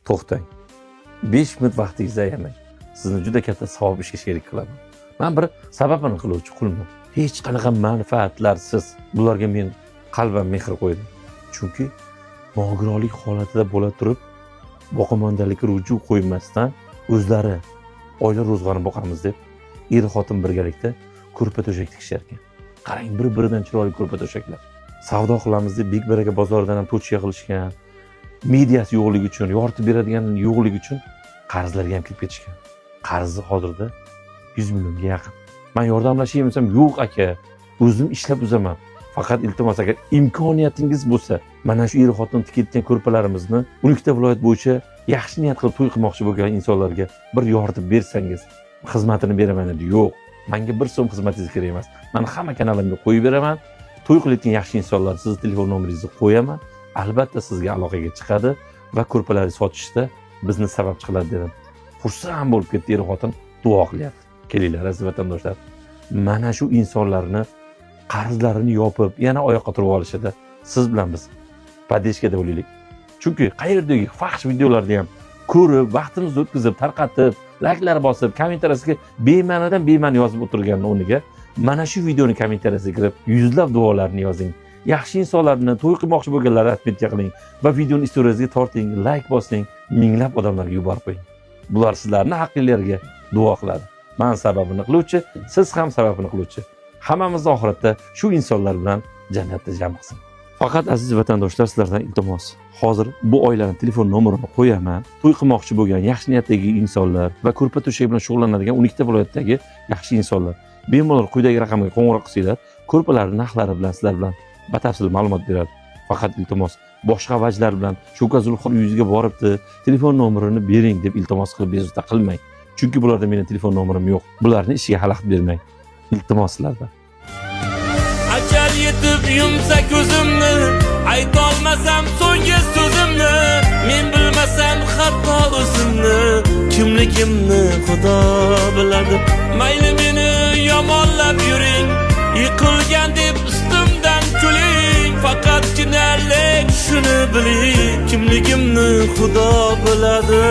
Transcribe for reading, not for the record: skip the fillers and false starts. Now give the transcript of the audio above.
To'xtang. 5 minut vaqtingizni ayamang. Sizni juda katta savob ishga sherik qilaman. Men bir sababini qiluvchi qulman. Hech qanaqa manfaatlarsiz bularga men qalban mehr qo'ydim. Chunki nogironlik holatida bo'la turib, boqimandalik ruju qo'ymasdan o'zlari oila ro'zg'orini boqamiz deb er xotin birgalikda ko'rpa to'shak tikishar ekan. Qarang, bir-biridan chiroyli ko'rpa to'shaklar. Savdo qilamiz deb Bek Baraka bozoridan ham to'chka qilishgan. Mediyasi yo'qligi uchun, yoritib beradigan yo'qligi uchun qarzlarga ham kirib ketishgan. Qarzi hozirda 100 millionga yaqin. Man yordamlashaymi desam, yo'q aka, o'zim ishlab uzaman. Faqat iltimos, agar imkoniyatingiz bo'lsa, mana shu er xotin tikayotgan ko'rpalarimizni 12 ta viloyat bo'yicha yaxshi niyat qilib to'y qilmoqchi bo'lgan insonlarga bir yoritib bersangiz, xizmatini beraman dedi. Yo'q, menga bir so'm xizmatingiz kerak emas. Men hamma kanalimga qo'yib beraman. To'y qilayotgan yaxshi insonlar, sizni telefon nomeringizni qo'yaman. Albatta sizga aloqaga chiqadi va ko'rpalarni sotishda bizni sababchi qiladi dedim. Xursand bo'lib ketdi er xotin, duo qilyapti. Kelinglar, aziz vatandoshlar. Mana shu insonlarni qarzlarini yopib, yana oyoqqa turib olishida siz bilan biz поддержка da bo'laylik. Chunki qayerdagi fahsh videolarni ham ko'rib, vaqtimizni o'tkazib, tarqatib, layklar bosib, kommentariyasiga bema'nidan bema'ni yozib o'tirganni o'rniga mana shu videoni kommentariyasiga kirib, yuzlab duolarni yozing. Yaxshi insonlarni, to'y qilmoqchi bo'lganlarni отметка qiling va videoni istoriyasiga torting, layk bosing, minglab odamlarga yuborib qo'ying. Bular sizlarni haqqinglarga duo qiladi. Man sababini qiluvchi, siz ham sababini qiluvchi. Hammamizni oxiratda shu insonlar bilan jannatda jam qilsin. Faqat, aziz vatandoshlar, sizlardan iltimos. Hozir bu oilaning telefon nomerini qo'yaman. To'y qilmoqchi bo'lgan yaxshi niyatdagi insonlar va ko'rpa to'shak bilan shug'ullanadigan 12 ta viloyatdagi yaxshi insonlar bemalol quyidagi raqamga qo'ng'iroq qilsanglar, ko'rpalarning narxlari bilan sizlar bilan batafsil ma'lumot beradi. Faqat iltimos, boshqa vajlar bilan Shuka Zulxor uyingizga boribdi, telefon nomerini bering deb iltimos qilib bezovta qilmang. Chunki bularda meni telefon nomerim yo'q. Bularni ishiga xalaqit bermang. Iltimos sizlardan. Ajal yetib yumsa ko'zimni, aytolmasam so'nggi so'zimni, men bilmasam hatto o'zimni kimligimni Xudo biladi. Mayli, meni yomonlab yuring, yiqilgan deb ustimdan kuling, faqatgina lek shuni biling, kimligimni Xudo biladi.